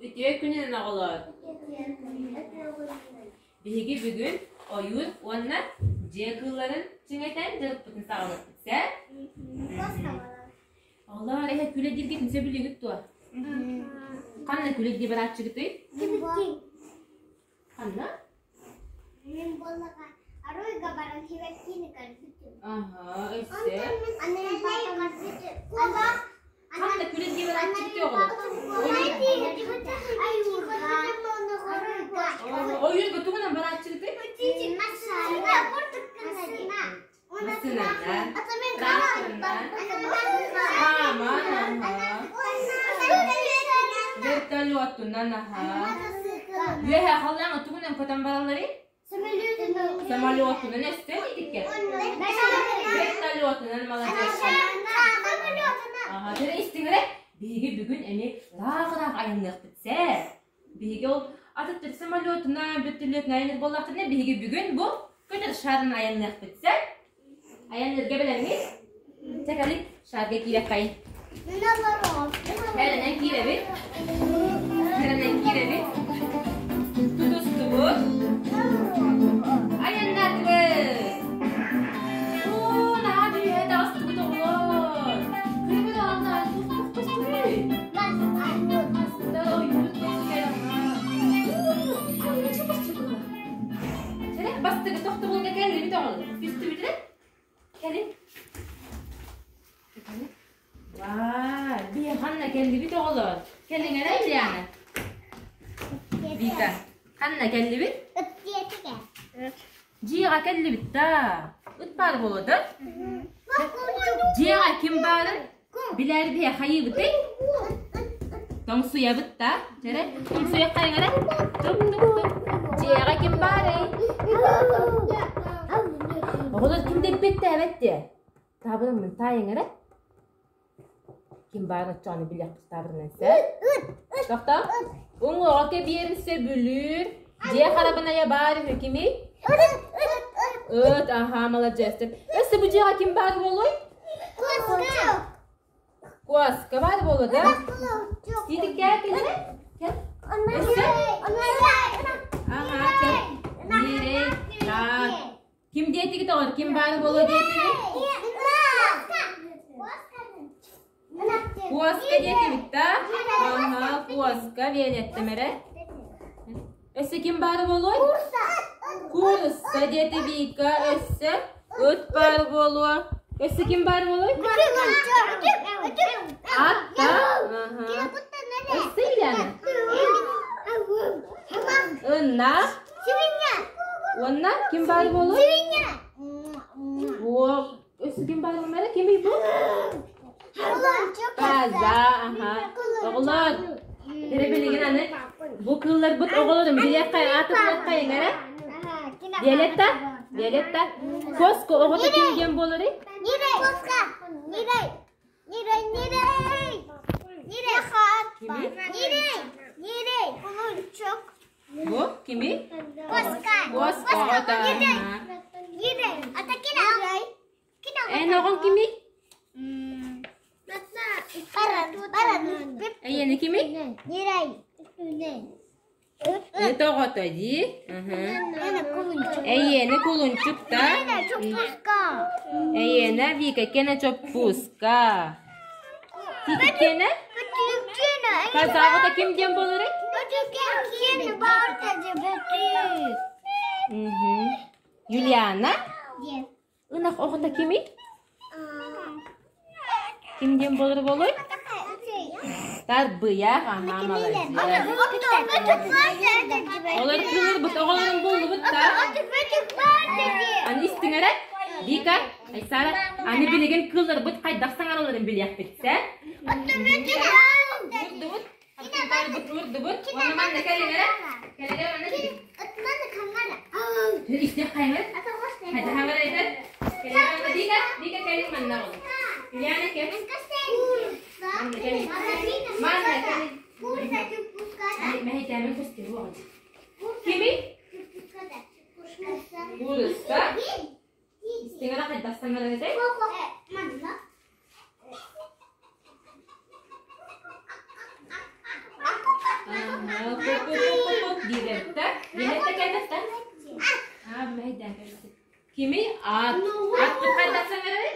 Үтүө күнүнэн оҕолоор! Биһиги бүгүн ойуур уонна дьиэ кыылларын чиҥэтэн дьарыкпытын саҕалыахпыт сөп? Оҕолоор, эһэ күлэ дииргитин сөбүлүүгүт дуо? Ханна күлэ дии барааччыгытый? Ханна? Мин буоллаҕа арыыга баран сибэккини көрбүтүм. Аһа, өссө. Онтон мин көрбүтүм. Ханна күлэ дии барааччыгытый оҕолор? Ойуурга тугунан барааччыгытый? Массыынанан, тракторынан, хааман, аһа, вертолетунан, аһа. Үөһэ халлааҥҥа тугунан көтөн баралларый? Самолетунан өссө итиккэ. Вертолетунан маладьыастар. Аһа, дьэ истиҥ эрэ. Биһиги бүгүн эмиэ ыраах-ыраах айанныахпыт сэр. Биһиги ол атыттар самолетунан, вертолетунан айанныыр буоллахтарына, биһиги бүгүн бу көтөр шарынан айанныахпыт сэр. Айанныырга бэлэмҥит? Чэ, кэлин шарга киирэххэйин. Кэлэнэн киирэбит. Кэлэнэн киирэбит. Тутустубут. Айаннаатыбыт. Оо, наһаа дьүһүйэ таҕыстыбыт оҕолор. Кырбыт ааллаан туох көстүбүй? Маста ойуурут көстүгэр Чэ, бастакы тохтобулга кэллибит оҕолор. Түстүбүт эрэ? Кэлин. Ваа, биһи ханна кэллибит оҕолор? Кэлиҥ эрэ, Ильяна. Вика, ханна кэллибит? Дьиэҕэ кэллибит да. Ыт баар буолуо да? Дьиэҕэ ким баарын билээри биһи хайыыбытый? Тоҥсуйабыт да. Чэрэ, тоҥсуйаххайыҥ эрэ. Тук-тук-тук. Дьиэҕэ ким баарый? Оҕолор ким да эппиэттээбэт диэ. Таабырыммын таайыҥ эрэ. Ким баарын оччоҕуна билиэхпит таабырынан сөп. Тохтоо. Уҥуоҕа кэбиэрин сөбүлүүр. Дьиэ харабынайа баар үһү кимий? Ыт, аһаа, маладьыастар. Өссө бу дьиэҕэ ким баар буолуой? Куоска баар буолуо да? Тиитиккээ кэлэрэ? Кэл. Өссө? Аһаа, чэ. Ньирэй. Так. Ким диэтигит оҕор? Ким баар буолуо диэтигит? Куоска диэтибит да? Аха, куоска Венеттем эрэ. Өссө ким баар буолуой? Куурусса диэтэ Вика. Өссө ыт баар буолуо. Өссө ким баар буолуой? Атта. Аха. Өссө Ильяна. Ынах. Уонна ким баар буолуой? Уол. Өссө ким баар буолмайда? Кимий бу? Таза, аха. Оҕолор, эрэ билигин аны бу кыылларбыт оҕолорун билиэххэй, аатырдыаххайыҥ эрэ. Виолетта, Виолетта, Коско оҕото ким диэн буоларый? Коска, нирей, нирей, нирей, нирей, Кими? нирей, нирей, кулунчук. Бу кими? Коска. Куоска оҕото. Нирей, нирей, ата кина. Эн оҕоҥ кимий? Эйиэнэ кимий? Нирей. Ыт оҕото дии. Эйиэнэ кулунчук да? Эйиэнэ Вика кэнэ чоппууска. Тиитиккиэнэ? Казаҕыта ким диэн буоларый? Юлиана? Ынах оҕото кимий? Ким диэн буолар буолуой? Тарбыйах, аха, молодец. Олор кыылырбыт оҕолорун буллубут да? Аны истиҥ эрэ. Вика, Айсара, аны билигин кыылларбыт хайдах саҥаралларын билиэхпит, сэ? Урдубут, урдубут, уонна манна кэлин эрэ. Кэлин эрэ манна Истиэх хаймыр. Хайда хаҥар айтар. Кэлин манна Вика, Вика кэлин манна оҕолор. Ильяна кэл. Манна кэлин. Манна кэлин. Мэһэйдээмэн көстүө оҕолор. Кими? Куурусса. Истиҥ хайдах саҥарар этэй? Виолетта кэлбэт да? Аа, мэһэйдээн кэлбит. Кимий? Ат. Атпыт хайдах саҥарарый?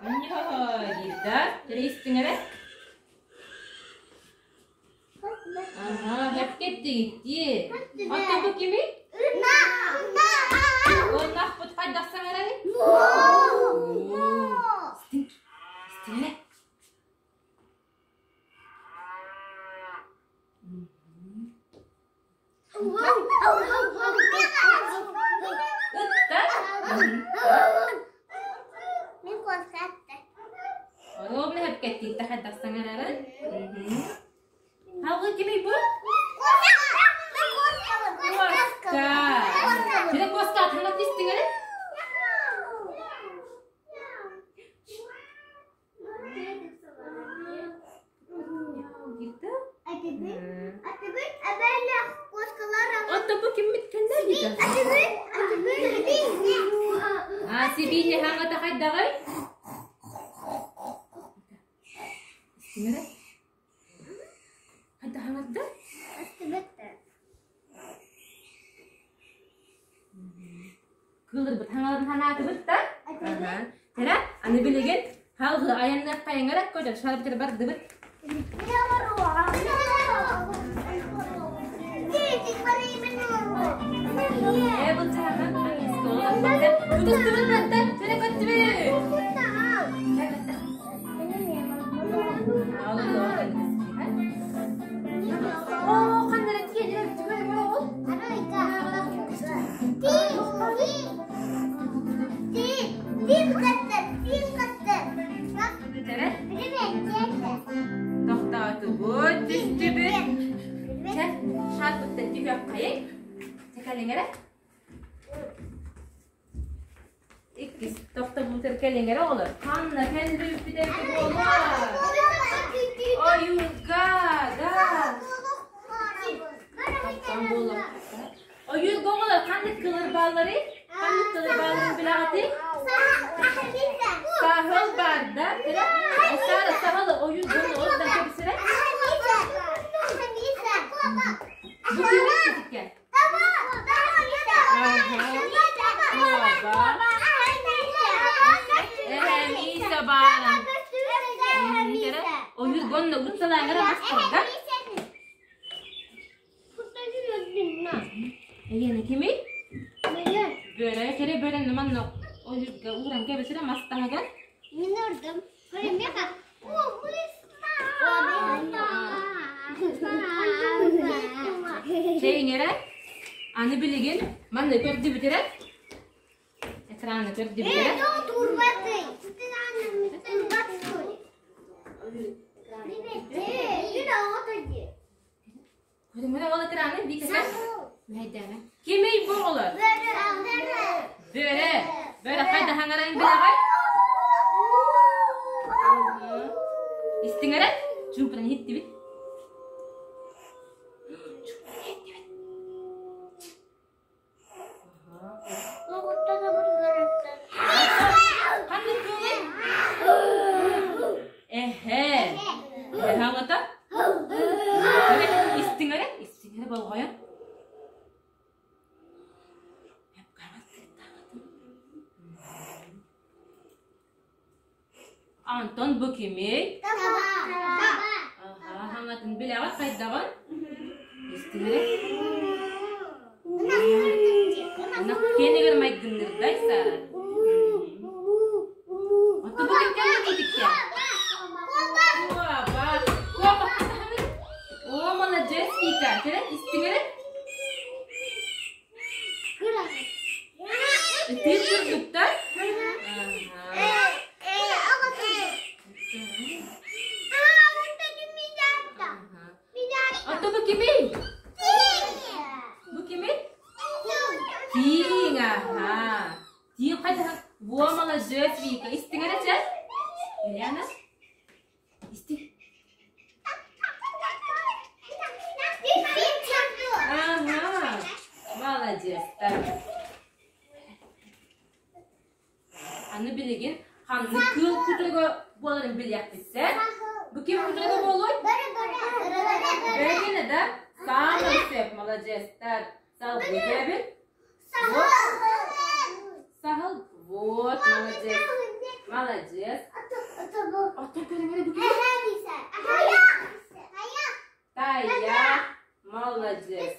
Анньоо диир да? Тэрийистиҥ эрэ? Аха, хэпкэттигит дии. Оттон бу кимий? Уоннахпыт хайдах саҥарарый? Истиҥ, истиҥ эрэ. Ытта? Оруобуна хэпкэттиитэ хайдах саҥарарын? Халгы кимий бу? Куоска. Сире куоска атынан истиҥ эрэ? Оттон бу киммит кэннэ диэтэ? А, сибиинньэ хаҥата хайдаҕый? Истиҥ эрэ. Хайда хаҥарда? Кыылырбыт хаҥаларын ханаатыбыт да? Тэрэ, аны билигин халгы айанныаххайыҥара көтөр шарбытыр бардыбыт. Ээ былдьаһаҥан Тутустубут мантан, тэрэ көттүбүт. Оо, ханна тиийэн ол? Тохтоотубут, түстүбүт. Чэ, шарпыттан түһүөххэйиҥ. Чэ, кэлиҥ эрэ. Иккис тохтобутар кэлиҥ эрэ оҕолор. Ханна кэллибиппит эбитэ буолуо? Ойуурга, да. Тохтоон буолуо. Ойуурга оҕолор ханнык кылыр баалларый? Ханнык кылыр баалларын билэҕитий? Саһыл баар да? Сара саһылы ойуур дьону ордон кэбисэрэ? Бу кимик китиккэ? Эһэмиисэ баара. Ойуур гонно утталааҥара мастарга. Эйиэнэ кимий? Бөрө, кэрэ бөрөнү манна ойуурга ууран кэбисэрэ мас таһыгар. Мин урдум. Чэйиҥ эрэ. Аны билигин манна көрдүбүт эрэ. Экраны көрдүбүт эрэ. Көрүҥүнэ ол экраны биикэтэ. Мэһэйдээмэ. Кимий бу оҕолор? Бөрө. Бөрө хайда хаҥаран билэҕэй? Истиҥ эрэ. Чуумпунан иһиттибит. Чуумпунан иһиттибит. Ханнык кыылый? Эһэ. Эһэ аҥата? Истиҥ эрэ, истиҥ эрэ болҕойон. Антон бу кимий? Аха, хаҥатын билэҕит хайдаҕын? Истиҥ эрэ. Ынах киэнигэр майгыннырдай Сара. Оттон бу ким кэллэ итиккэ? Куоба. Куоба. О, молодец, Вика. Кэлэн истиҥ эрэ. Ытыыр курдуктар. Ото бу кимий? Бу кимий? Тииҥ, аха. Тииҥ хайдах? Во, молодец, Вика. Истиҥ эрэ чэ. Ильяна? Истиҥ. Ага, молодец. Так. Аны билигин ханнык кыыл кутуруга буоларын билиэхпит сэ. Бу ким кутуруга буолуой? Бөрө да? Саамай сөп, маладьыастар. Салгыы көрөбүт. Саһыл. Вот, молодец. Молодец. Оттон көрүҥ бу Тайах. Молодец.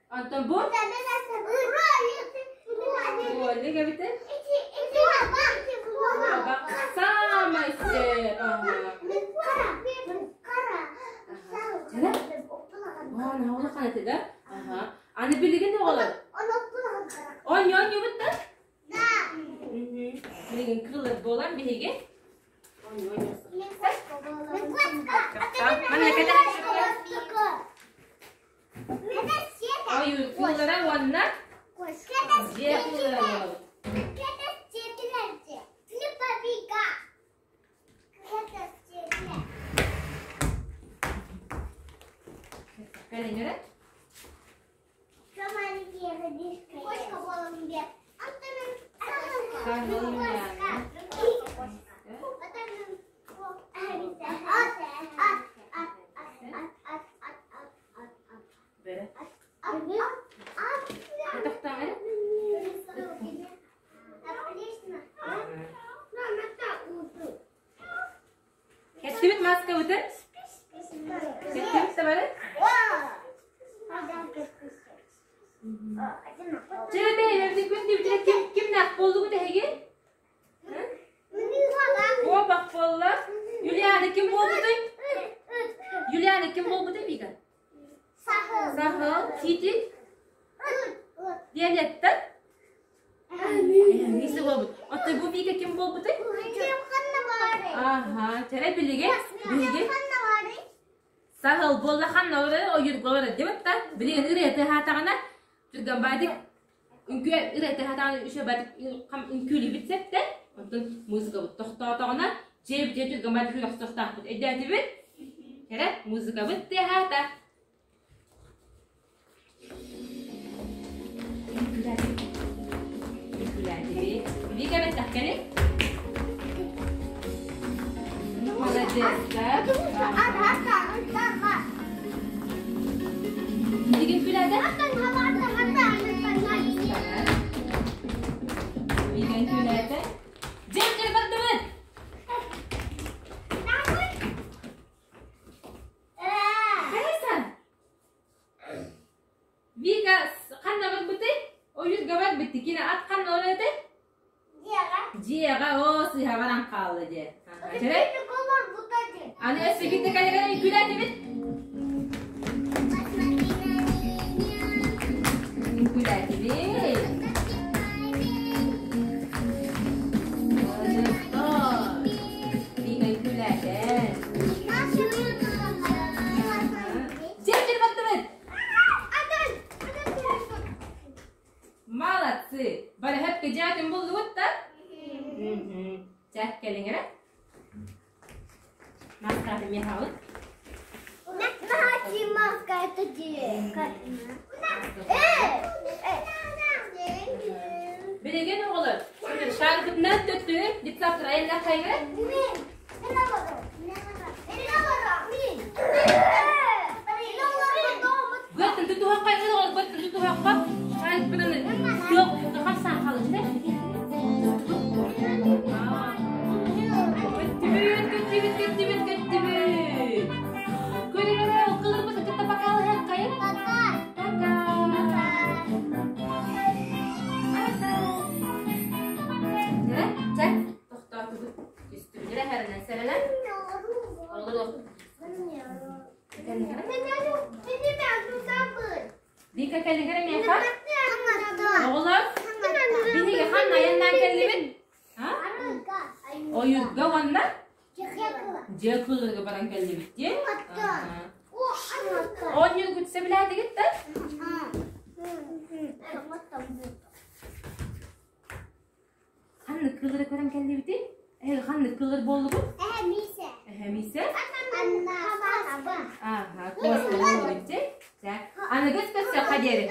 Онтон бу? Кролик эбитэ? Саамай сөп. Улахан этэ да? Аны билигин оҕолор? Оонньуу-оонньуубут да? Билигин кылыр буолан биһиги Ойуур кыыллара уонна дьиэ кыыллара буолабыт. Кэлиҥ эрэ. Бэрэ. Тохтоо эрэ. Кэттибит маскабытын? Кэттибит да бары? Чэ, бэйэбитин күндүбүтүнэ ким кимнээх буоллугут эһиги? Куобах буолла. Юлиана ким буолбутай? Юлиана ким буолбутай Вика? Саһыл. Тиити? Виолетта? Мисе буолбут. Оттон бу Вика ким буолбутай? Аха, чэрэ билиги. Билиги. Саһыл буолла ханна олорор ойуурга олорор диэбит да билигин ырыа тыаһаатаҕына түргэн баайдык үҥкүү ырыа тыаһаатаҕына үчүгэй баайдык үҥкүүлүүбүт сөптө онтон музыкабыт тохтоотоҕуна дьиэбитигэр түргэн баайдык үөхсүөхтаахпыт өйдөөтүбүт кэрэ музыкабыт тыаһаата Үҥкүүлээтибит. Вика бэттэхкэни? Молодецтар. Билигин үҥкүүлээтэ? Вика үҥкүүлээтэ. Дьэ, бардыбыт! Хайасан? Вика ханна барбытай? Ойуурга барбыт кини ат ханна олорор этэй? Дьиэҕэ. Оо, сыыһа баран хаалла дьэ. Чэрэй? Аны өссө китте кэлигэр үҥкүүлээтибит? Үҥкүүлээтибит. Вика үҥкүүлээтэ. Дьэ, бардыбыт! Молодцы! Бары хөпкө дьээтин буллугут да? Чэ, кэлиҥ эрэ. Маскааты миэхэ Маска это Билигин оҕолор, шаргытынан төттү детсадтар айаннар хайгы? Быаттын тутуһахха оҕолор быаттын тутуһахха шаргытынан тыал хамсаан хаалыжы Көттүбүт, көттүбүт, көттүбүт, көттүбүт. Көрүҥ кылырбыт кытта бакаалыһыаххайын. Пока. Чэ, тохтоотубут. Түстүбүт эрэ сэрэнэн. Олоруох. Вика кэлигэр миэхэ. Оҕолор, биһиги ханна айаннаан кэллибит? Ойуурга уонна дьиэ кыылларга баран кэллибит дии. Оонньуургут сөбүлээтигит да? Ханнык кыыллары көрөн кэллибитий? Эһиги ханнык кыыллар буоллугут? Эһэ Миисэ. Ааха, куоска буоллубут дии. Аныгыс көрсөххө диэри.